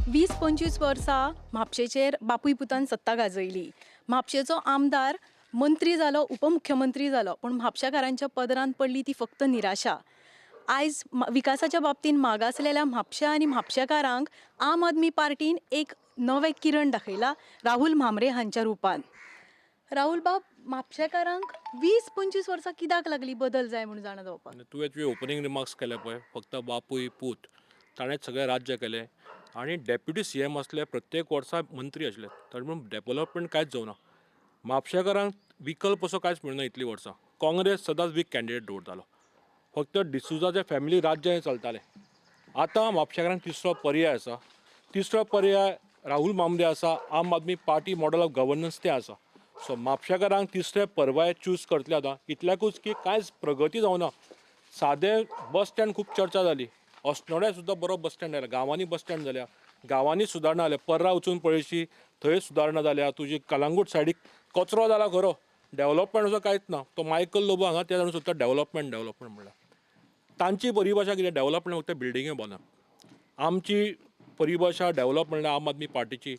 20-25 वर्सां म्हापशेचेर बापूय पुतान सत्ता गाजयली. म्हापशेचो आमदार मंत्री जालो, उपमुख्यमंत्री जालो, पूण म्हापशेकारांच्या पदरान पडली ती फक्त निराशा. आयज विकासाच्या बाबतींत मागासलेल्या म्हापशा आनी म्हापशेकारांक आम आदमी पार्टीन एक नवें किरण दाखयला राहुल म्हांबरे हांच्या रुपान. राहुल बाब, म्हापशेकारांक 20-25 वर्सां कित्याक लागली बदल जाय म्हूण जाणा जावपाक? तुवें तुवें ओपनींग रिमार्क्स केले पळय, फक्त बापूय पूत ताणेंच सगळें राज्य केलें आनी डेप्युटी सीएम आसले, प्रत्येक वर्सा मंत्री आशिल्ले, तर म्हणून डेवलपमेंट कांयच जावना. म्हापशेकारांक विकल्प असो कांयच मेळना. इतलीं वर्सां काँग्रेस सदांच वीक कॅन्डिडेट दवरतालो, फक्त डिसुजाचे फॅमिली राज्य हें चलतालें. आतां म्हापशेकारांक तिसरो पर्याय आसा. तिसरो पर्याय राहुल म्हांबरे आसा. आम Aadmi party model of governance तें आसा. सो म्हापशेकारांक तिसरे पर्याय चूज करतले आतां, इतल्याकूच की कांयच प्रगती जावना. सादें बस स्टँड खूब चर्चा जाली, अस्नोड्या सुद्दां बरो बस स्टँड जाला, गांवांनी बस स्टँड जाल्या, गांवांनी सुदारणा जाल्या. पर्रा वचून पळयशी थंय सुदारणा जाल्या. तुजी कलांगूट सायडीक कचरो जाला खरो, डेवलपमेंट असो कांयच ना. तो मायकल लोबो हांगा ते जाण सुद्दां डेवलपमेंट डेवलपमेंट म्हणल्यार तांची परिभाशा कितें? डेवलपमेंट फक्त बिल्डिंगे बांदप. आमची परिभाशा डेवलप म्हणल्यार आम आदमी पार्टीची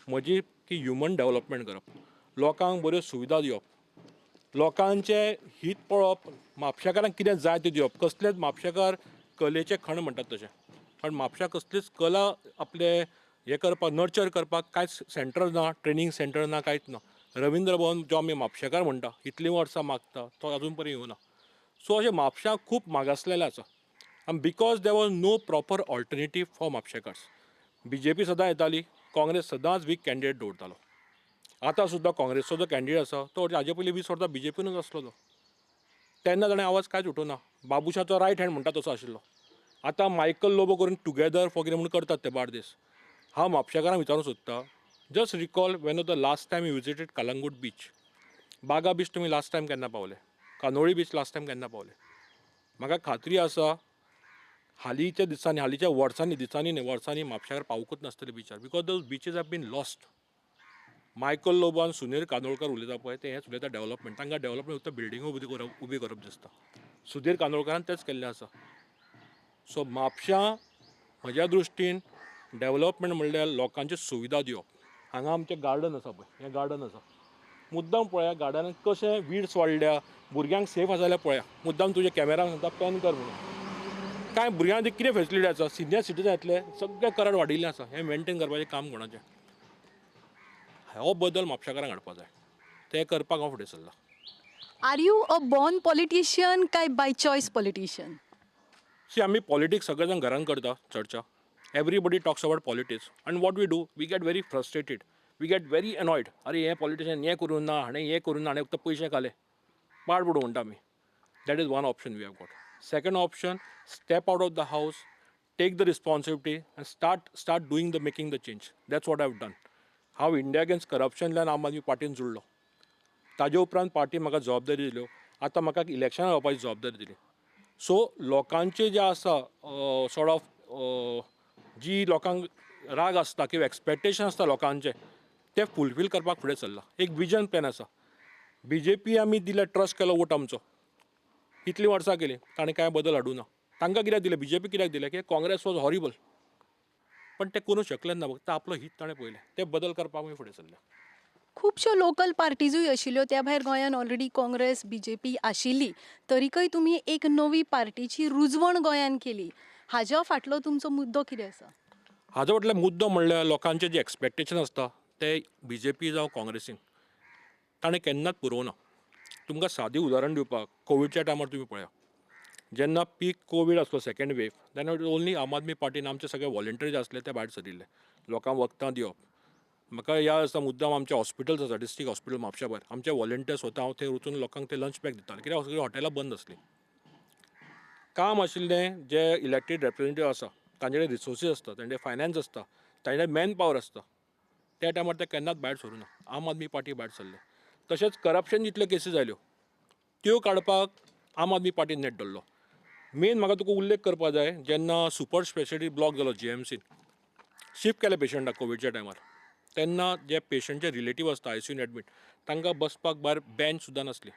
म्हजी की ह्युमन डेवलपमेंट करप, लोकांक बऱ्यो सुविधा दिवप, लोकांचें हीत पळोवप, म्हापशेकारांक कितें जाय तें दिवप. कसलेच म्हापशेकार कलेचें खण म्हणटात तशें, कारण म्हापश्या कसलीच कला आपले हें करपाक नर्चर करपाक कांयच सेंटर ना, ट्रेनींग सेंटर ना, कांयच ना. रविंद्र भवन जो आमी म्हापशेकार म्हणटा इतलीं वर्सां मागता तो अजून पर्यंत येवना. सो अशें म्हापश्यां खूब मागासलेलें आसा आनी because there was no proper alternative for म्हापशेकार्स. BJP सदां येताली, काँग्रेस सदांच वीक कॅन्डिडेट दवरतालो. आतां सुद्दां काँग्रेसचो जो कॅन्डिडेट आसा तो हाजे पयलीं 20 वर्सां बीजेपीनूच आसलो तो, तेन्ना ताणें आवाज कांयच उठोवना. बाबुशाचो रायट हँड म्हणटा तसो आशिल्लो. आतां मायकल लोबो करून टुगेदर फॉर कितें म्हूण करतात ते बार्देस. हांव म्हापशेकारांक विचारूंक सोदता, just recall when the last time you visited Calangute beach, Baga beach तुमी लास्ट टायम केन्ना पावले, कांदोळी बीच लास्ट टायम केन्ना पावले? म्हाका खात्री आसा हालींच्या दिसांनी, हालींच्या वर्सांनी, दिसांनी न्ही वर्सांनी म्हापशेकार पावूंकच नासतले बिचार, because those beaches have been lost. Michael Lobo आनी सुनील कांदोळकर उलयता पळय ते हेंच उलयता डेवलपमेंट. तांकां डेवलपमेंट फक्त बिल्डिंगो उबी करप दिसता. सुधीर कांदोळकरान तेंच केल्लें आसा. सो म्हापश्यां म्हज्या दृश्टीन डेवलपमेंट म्हणल्यार लोकांच्यो सुविधा दिवप. हांगा आमचें गार्डन आसा पळय, हें गार्डन आसा, मुद्दाम पळया गार्डनान कशें वीड्स वाडल्या, भुरग्यांक सेफ आसा जाल्यार पळया. मुद्दाम तुज्या कॅमेरान सांगता पॅन कर म्हणून. कांय भुरग्यांक कितें फेसिलिटी आसा, सिनियर सिटीजन येतले सगळें करंट वाडिल्लें आसा. हें मेनटेन करपाचें काम कोणाचें? हो बदल म्हापशेकारांक हाडपा जाय, तें करपाक हांव फुडें सरलां. Are you a born politician काय बाय चॉयस पॉलिटिशियन? सी, आमी पॉलिटिक्स सगळे जाण घरान करता चर्चा. Everybody talks about politics and what we do, we get very frustrated, we get very annoyed. अरे हे पॉलिटिशियन हें करूं ना, हाणें हें करूं ना, हाणें फक्त पयशे खाले, पाड पडूं म्हणटा आमी. That is one option we have got. Second option, step out of the house, take the responsibility and start doing the making the change. That's what I have done. हांव इंडिया अगेन्स्ट करप्शनल्यान आम आदमी पार्टीन जुडलो. ताजे उपरांत party म्हाका जबाबदारी दिल्यो. आतां म्हाका इलेक्शनाक रावपाची जबाबदारी दिली. सो लोकांचे जे आसा सॉर्ट ऑफ जी लोकांक राग आसता किंवा एक्सपेक्टेशन आसता लोकांचें, तें फुलफील करपाक फुडें सरलां. एक विजन प्लॅन आसा. बीजेपी आमी दिले ट्रस्ट केलो वोट आमचो, इतलीं वर्सां केलीं, ताणें कांय बदल हाडूं ना. तांकां कित्याक दिलें, बीजेपी कित्याक दिलें की काँग्रेस वॉज हॉरिबल, पण ते करूंक शकले ना, फक्त आपलो हीत ताणें पळयलें. ते बदल करपाक आमी फुडें सरले. खुबश्यो लोकल पार्टीजूय आशिल्ल्यो, त्या भायर गोंयान ऑलरेडी काँग्रेस बीजेपी आशिल्ली, तरीकय तुमी एक नवी पार्टीची रुजवण गोंयान केली. हाज्या फाटलो तुमचो मुद्दो कितें आसा? हाजो फाटलो मुद्दो म्हणल्यार लोकांचें जें एक्सपेक्टेशन आसता ते बीजेपी जावं काँग्रेसीन ताणें केन्नाच पुरोवना. तुमकां सादें उदाहरण दिवपाक कोविडच्या टायमार तुमी पळया, जेन्ना पीक कोवीड आसलो सेकेंड वेव, तेन्ना ओनली आम आदमी पार्टीन आमचे सगळे वॉलंटियर जे आसले ते भायर सरिल्ले, लोकांक वखदां दिवप. म्हाका याद आसा मुद्दाम आमचें हॉस्पिटल्स आसा, डिस्ट्रिक्ट हॉस्पिटल म्हापशा भायर, आमचे वॉलंटियर स्वता हांव थंय वचून लोकांक ते लंच बॅग दिताले, कित्याक सगळीं हॉटेलां बंद आसलीं. काम आशिल्लें जे इलेक्टेड रेप्रेजेंटेटिव आसा तांचे कडेन रिसोर्सीस आसता, तांचे फायनान्स आसता, तांचे कडेन मॅन पावर आसता. त्या टायमार ते केन्नाच भायर सरूना. आम आदमी पार्टी भायर सरले. तशेंच करप्शन जितल्यो केसी जाल्यो त्यो काडपाक आम आदमी पार्टीन नेट धरलो. मेन म्हाका तुका उल्लेख करपा जाय, जेन्ना सुपर स्पेशलिटी ब्लॉक जालो जीएमसीन, शिफ्ट केले पेशंटाक कोविडच्या टायमार, तेन्ना जे पेशंटचे रिलेटीव आसता आयसीयून एडमीट, तांकां बसपाक भायर बेंच सुद्दां नासली.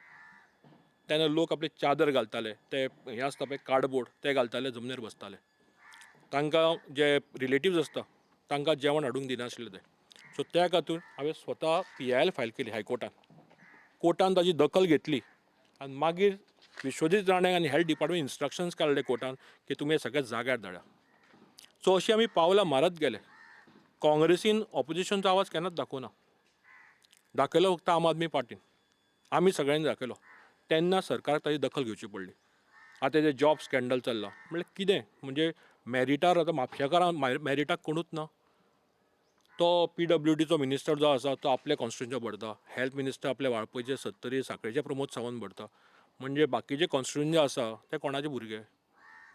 तेन्ना लोक आपली चादर घालताले, ते हें आसता पळय कार्डबोर्ड, ते घालताले, जमनीर बसताले. तांकां जे रिलेटिव्स आसता तांकां जेवण हाडूंक दिनाशिल्ले ते. सो त्या खातीर हांवें स्वता PIL file केली हायकोर्टान. कोर्टान ताजी दखल घेतली आनी मागीर विश्वजीत राणे आनी हेल्थ डिपार्टमेंट इन्स्ट्रक्शन्स काडले कोर्टान की तुमी हे सगळे जाग्यार धाडा. सो अशी आमी पावलां मारत गेले. काँग्रेसीन ऑपोजिशनचो आवाज केन्नाच दाखोवना, दाखयलो फक्त आम आदमी पार्टीन, आमी सगळ्यांनी दाखयलो. तेन्ना सरकाराक ताजी दखल घेवची पडली. आतां ते जॉब स्कँडल चल्ला म्हणल्यार कितें, म्हणजे मॅरिटार आतां म्हापशेकारां मॅरिटाक कोणूच ना. तो PWDचो मिनिस्टर जो आसा तो आपल्या कॉन्स्टिट्युएन्सी भरता, हेल्थ मिनिस्टर आपल्या वाळपयचे, सत्तरी, साखळेचे प्रमोद सावंत भरता. म्हणजे बाकीचे कॉन्स्टिट्युएन्सी जे आसा ते कोणाचे भुरगे?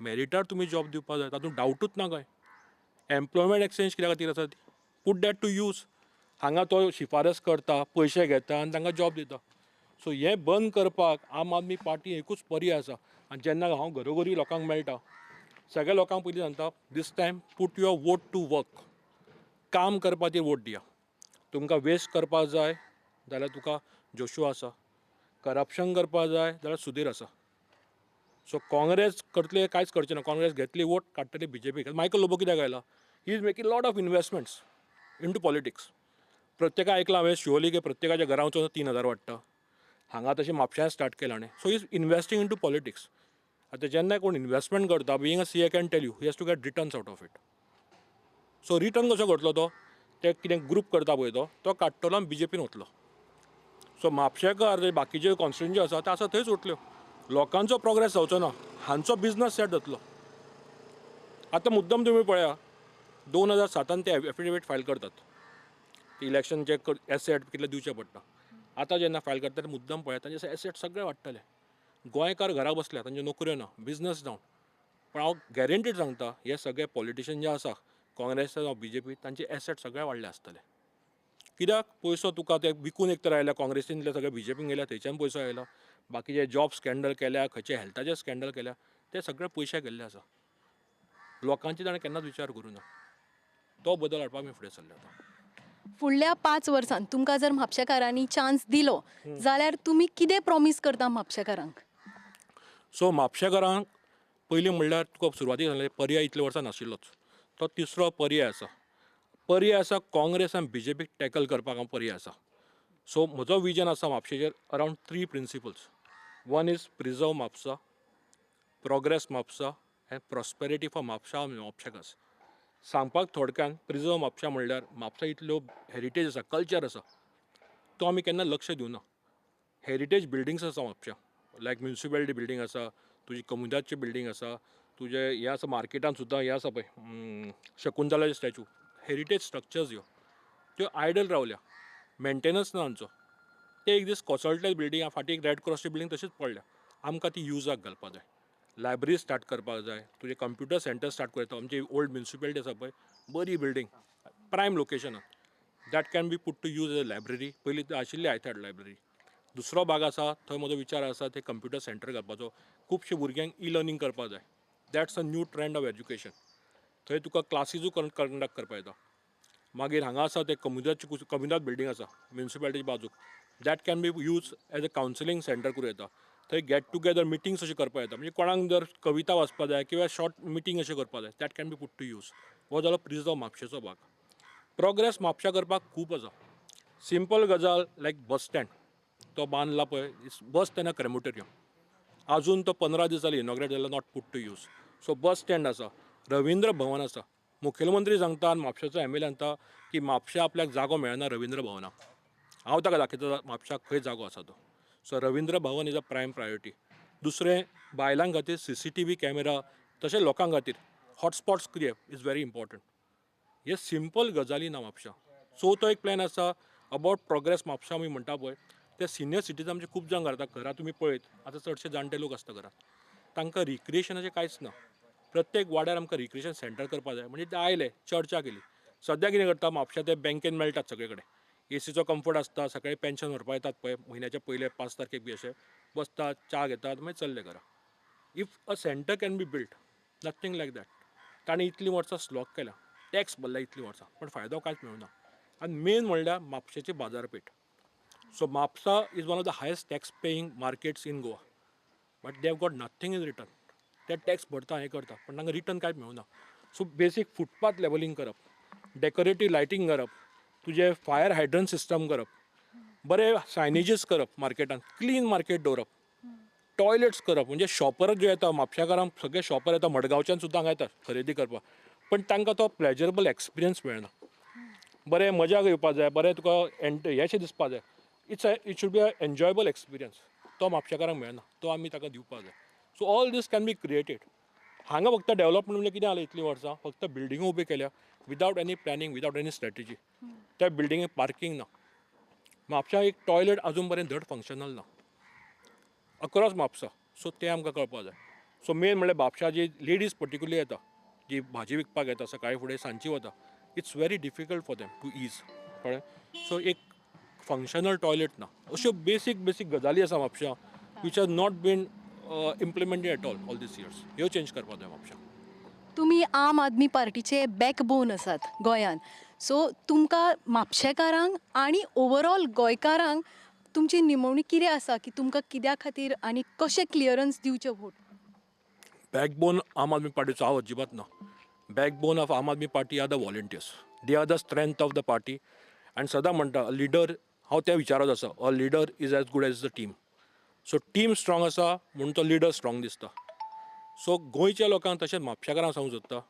मॅरिटार तुमी जॉब दिवपा जाय, तातूंत डावटूच ना कांय. एम्प्लॉयमेंट एक्सचेंज कित्या खातीर आसा ती? Put that to use. हांगा तो शिफारस करता, पयशे घेता आनी तांकां जॉब दिता. सो हें बंद करपाक आम आदमी पार्टी एकूच पर्याय आसा. आनी जेन्ना हांव घरोघरी लोकांक मेळटा, सगळ्या लोकांक पयलीं सांगता, this time put your vote to work. काम करपाचेर वोट दिया. तुमकां वेस्ट करपाक जाय जाल्यार तुका जोशू आसा, करप्शन करपाक जाय जाल्यार सुधीर आसा. सो काँग्रेस करतले कांयच करचें ना. काँग्रेस घेतली वोट, काडटली BJP. Michael Lobo कित्याक आयला? He is making lot of investments into politics. प्रत्येका आयकलां हांवें शिवोली की प्रत्येकाच्या घरा वचून 3,000 वाडटा. हांगा तशें म्हापश्यां स्टार्ट केलां हाणें. So is investing into politics. आतां जेन्ना कोण इन्वेस्टमेंट करता, being a CA can tell you, he has to get returns out of it. So return कसो करतलो तो? ते कितें ग्रूप करता पळय तो काडटलो आनी BJPन वतलो. सो म्हापशेकार जे बाकीचे कॉन्स्टिट्युएन्सी आसा ते आसा थंयच उरतल्यो. लोकांचो प्रोग्रेस जावचो ना, हांचो बिजनस सेट जातलो. आतां मुद्दम तुमी पळया, 2007 ते एफिडेवीट फायल करतात, इलेक्शनचे एसेट कितले दिवचे पडटा. आतां जेन्ना फायल करतात मुद्दम पळया, तांचे एसेट सगळे वाडटले. गोंयकार घरा बसल्या, तांच्यो नोकऱ्यो ना, बिजनस डावन. पण हांव गॅरंटीड सांगता, हे सगळे पॉलिटिशियन जे आसा, काँग्रेस जावं BJP, तांचे एसेट सगळे वाडले आसतले. कित्याक पयसो तुका ते विकून एक तर आयल्या, काँग्रेसींतले सगळे BJPन गेल्या, थंयच्यान पयसो आयला. बाकीचे जॉब स्कँडल केल्या, खंयचे हेल्थाचे स्कँडल केल्या, ते सगळे पयशे गेल्ले आसा. लोकांचे ताणें केन्नाच विचार करूं ना. तो बदल हाडपाक आमी फुडें सरले आतां. फुडल्या 5 वर्सांत तुमकां जर म्हापशेकारांनी चान्स दिलो जाल्यार तुमी कितें प्रॉमीस करता म्हापशेकारांक? सो म्हापशेकारांक पयलीं म्हणल्यार तुका सुरवातीक सांगलें, पर्याय इतले वर्सां नाशिल्लोच, तो तिसरो पर्याय आसा. पर्याय आसा काँग्रेस आनी BJPक टॅकल करपाक हांव पर्याय आसा. सो म्हजो विजन आसा म्हापशेचेर around 3 principles. One is preserve Mapusa, progress Mapusa and prosperity for Mapusa आनी म्हापशेकार्स. सांगपाक थोडक्यान, प्रिजर्व म्हापशा म्हणल्यार म्हापसा इतल्यो हेरिटेज आसा, कल्चर आसा, तो आमी केन्ना लक्ष दिवना. हेरिटेज बिल्डिंग्स आसा म्हापशा, लायक म्युनिसिपेलिटी बिल्डींग आसा, तुजी कम्युनिदादची बिल्डींग आसा, तुजें हें आसा मार्केटान सुद्दां हें आसा पळय शकुंतलाचे स्टॅच्यू, हेरिटेज स्ट्रक्चर्स ह्यो त्यो आयडल रावल्या, मेंटेनन्स ना तांचो. ते एक दीस कोसळटले बिल्डींग, फाटीं एक रेड क्रॉसची बिल्डींग तशीच पडल्या. आमकां ती युजाक घालपाक जाय. लायब्ररी स्टार्ट करपाक जाय, तुजें कंप्युटर सेंटर स्टार्ट करता. आमची ओल्ड म्युनिसिपेलिटी आसा पळय, बरी बिल्डींग, प्रायम लोकेशनान, that can be put to use as a library. पयलीं आशिल्ली आयथाड लायब्ररी. दुसरो भाग आसा थंय म्हजो विचार आसा ते कंप्युटर सेंटर घालपाचो. खुबशे भुरग्यांक ई लर्नींग करपाक जाय. That's a new trend of education. थंय तुका क्लासीजूय कंडक्ट करपाक येता. मागीर हांगा आसा ते कम्युनिदाद बिल्डींग आसा म्युनिसिपेलिटीच्या बाजूक, that can be use as a counselling centre करूं येता. थंय गेट टुगेदर मिटिंग्स अश्यो करपाक येता. म्हणजे कोणाक जर कविता वाचपाक जाय किंवा शॉर्ट मिटींग अश्यो करपाक जाय, that can be put to use. हो जालो प्रिजर्व म्हापशेचो भाग. प्रोग्रेस म्हापशा करपाक खूब आसा. सिंपल गजाल लायक बस स्टँड, तो बांदला पळय, बस स्टँड क्रेमोटोरियम, आजून तो 15 दीस जाले इनॉग्रेट जालो, not put to use. So bus stand आसा, रवींद्र भवन आसा. मुखेलमंत्री सांगता आनी म्हापशेचो MLA सांगता की म्हापशा आपल्याक जागो मेळना रवींद्र भवनाक. हांव ताका दाखयता म्हापशाक खंय जागो आसा तो. So Ravindra Bhavan is a prime priority. दुसरें, बायलां खातीर CCTV camera, तशें लोकां खातीर hotspots create is very important. हे सिंपल गजाली ना म्हापशा. चवथो एक प्लॅन आसा अबावट प्रोग्रेस म्हापशा आमी म्हणटा पळय, ते सिनियर सिटीजन आमचे खूब जाण घरांत, घरा तुमी पळयत आतां चडशे जाणटे लोक आसता घरांत, तांकां रिक्रिएशनाचें कांयच ना. प्रत्येक वाड्यार आमकां रिक्रिएशन सेंटर करपाक जाय. म्हणजे ते आयले, चर्चा केली. सद्या कितें करता म्हापशा ते बँकेन मेळटात सगळे कडेन, एसीचो कम्फर्ट आसता, सकाळी पेन्शन व्हरपाक येतात पळय म्हयन्याच्या पयले 5 तारखेक बी अशें बसतात, च्या घेतात, मागीर चल्ले घरा. If a centre can be built, nothing like that. ताणें इतलीं वर्सां स्लॉग केल्या, टॅक्स भरला इतलीं वर्सां, पण फायदो कांयच मेळना. आनी मेन म्हणल्यार म्हापशेची बाजारपेठ. So Mapusa is one of the highest tax paying markets in Goa, but they have got nothing in return. ते टॅक्स भरता, हें करता, पण तांकां रिटर्न कांयच मेळना. सो बेसीक फुटपाथ लेवलिंग करप, डेकोरेटीव लायटींग करप, तुजें फायर हायड्रंट सिस्टम करप, बरे सायनेजीस करप, मार्केटान क्लीन मार्केट दवरप, टॉयलेट्स करप. म्हणजे शॉपर जे येता म्हापशेकारांक, सगळे शॉपर येता, मडगांवच्यान सुद्दां हांगा येतात खरेदी करपाक, पण तांकां तो प्लेजरेबल एक्सपिरियन्स मेळना. बरें मजा घेवपा जाय, बरें तुका एंट हेशें दिसपा जाय. It should be a enjoyable experience. तो म्हापशेकारांक मेळना, तो आमी ताका दिवपाक जाय. So all this can be created. हांगा फक्त डेवलपमेंट म्हणजे कितें जालें, इतलीं वर्सां फक्त बिल्डिंगो उब्यो केल्या without any planning, without any strategy. त्या बिल्डिंगेक पार्कींग ना. म्हापशा एक टॉयलेट अजून पर्यंत धड फंक्शनल ना अक्रॉस म्हापसा. सो तें आमकां कळपाक जाय. सो मेन म्हणल्यार म्हापशा जी लेडीज पर्टिक्युलरली येता, जी भाजी विकपाक येता, सकाळी फुडें सांजची वता, it's very difficult for them to ease. कळ्ळें? सो एक फंक्शनल टॉयलेट ना. अश्यो बेसीक बेसीक गजाली आसा म्हापशा which are not been implemented at all all these years. ह्यो चेंज करपाक जाय म्हापशा. तुमी आम आदमी पार्टीचे बॅकबोन आसात गोंयान. सो तुमकां म्हापशेकारांक आनी ओवरऑल गोंयकारांक तुमची निमवणी कितें आसा की तुमकां कित्या खातीर आनी कशें क्लियरन्स दिवचें वोट? बॅकबोन आम आदमी पार्टीचो हांव अजिबात ना. Backbone of Aam Aadmi Party are the volunteers. They are the strength of the party. आनी सदां म्हणटा, लिडर, हांव त्या विचारात आसा, a leader is as good as the team. So team strong आसा म्हूण तो लिडर स्ट्रॉंग दिसता. सो गोंयच्या लोकांक तशेंच म्हापशेकारांक सांगूंक सोदता,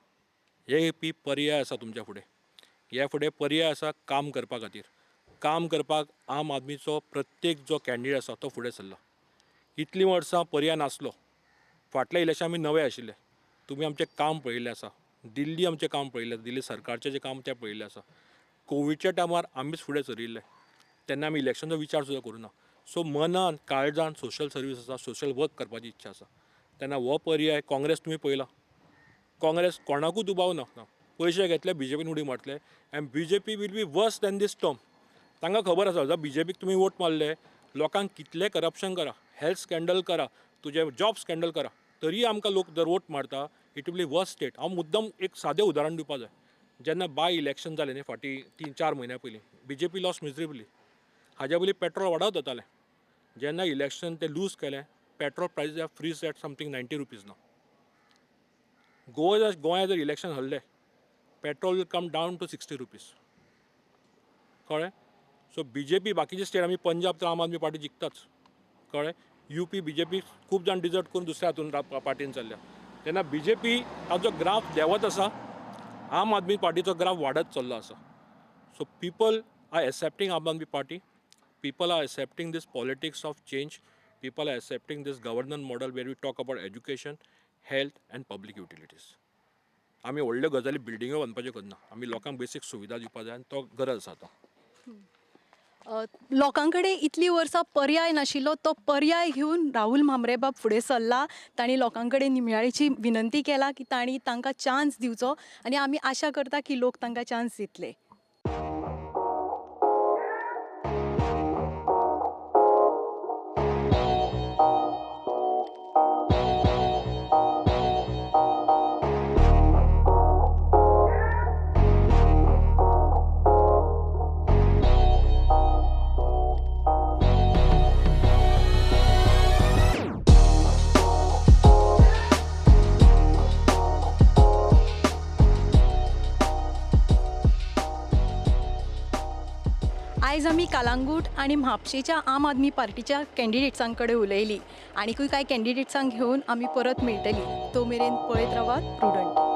हे पी पर्याय आसा तुमच्या फुडें. हे फुडें पर्याय आसा काम करपा खातीर. काम करपाक आम आदमीचो प्रत्येक जो कॅन्डिडेट आसा तो फुडें सरला. इतलीं वर्सां पर्याय नासलो. फाटल्या इलेक्शन आमी नवे आशिल्ले. तुमी आमचें काम पळयल्लें आसा, दिल्ली आमचें काम पळयल्लें, दिल्ली सरकारचें जें काम तें पळयल्लें आसा. कोविडच्या टायमार आमीच फुडें सरिल्ले, तेन्ना आमी इलेक्शनचो विचार सुद्दां करूं ना. सो मनान काळजान सोशल सर्वीस आसा, सोशल वर्क करपाची इच्छा आसा. तेन्ना हो पर्याय काँग्रेस तुमी पळयला, काँग्रेस कोणाकूच दुबाव ना, पयशे घेतले, बीजेपीन उडी मारतले and BJP will be worse than this term. तांकां खबर आसा, जर बीजेपीक तुमी वोट मारले, लोकांक कितलें करप्शन करा, हेल्थ स्कँडल करा, तुजें जॉब स्कँडल करा, तरी आमकां लोक जर वोट मारता, it will be worse state. हांव मुद्दम एक सादें उदाहरण दिवपा जाय. जेन्ना बाय इलेक्शन जालें न्ही फाटीं 3-4 म्हयन्या पयलीं, बीजेपी लॉस मिजरेबली. हाज्या पयलीं पेट्रोल वाडत वतालें. जेन्ना इलेक्शन ते लूज केलें, petrol price are freeze at something ₹90 ना. गोवा गोंया जर election हरलें, petrol will come down to ₹60. कळ्ळें? सो बीजेपी बाकीचे स्टेट, आमी पंजाब तर आम आदमी पार्टी जिखताच. कळ्ळें? यूपी बीजेपी खूब जाण डिजर्ट करून दुसऱ्या हातून पार्टीन चल्ल्या. तेन्ना बीजेपी ताचो ग्राफ देंवत आसा, आम आदमी पार्टीचो ग्राफ वाडत चल्लो आसा. So people are accepting Aam Aadmi Party, people are accepting this politics of change, people are accepting this governance model where we talk about education, health and public utilities. आमी व्हडल्यो गजाली बिल्डिंग्यो बांदपाच्यो करना, आमी लोकांक बेसीक सुविधा दिवपा जाय आनी तो गरज आसा आतां. लोकां कडेन इतलीं वर्सां पर्याय नाशिल्लो, तो पर्याय घेवन राहुल म्हांबरेबाब फुडें सरला. तांणी लोकां कडेन निमयाळीची विनंती केला की तांणी तांकां चान्स दिवचो आनी आमी आशा करता की लोक तांकां चान्स दितले. आयज आमी कालांगूट आनी म्हापशेच्या आम आदमी पार्टीच्या कॅन्डिडेट्सां कडेन उलयली. आनीकूय कांय कॅन्डिडेट्सांक घेवन आमी परत मेळटली. तो मेरेन पळयत रावात प्रुडंट.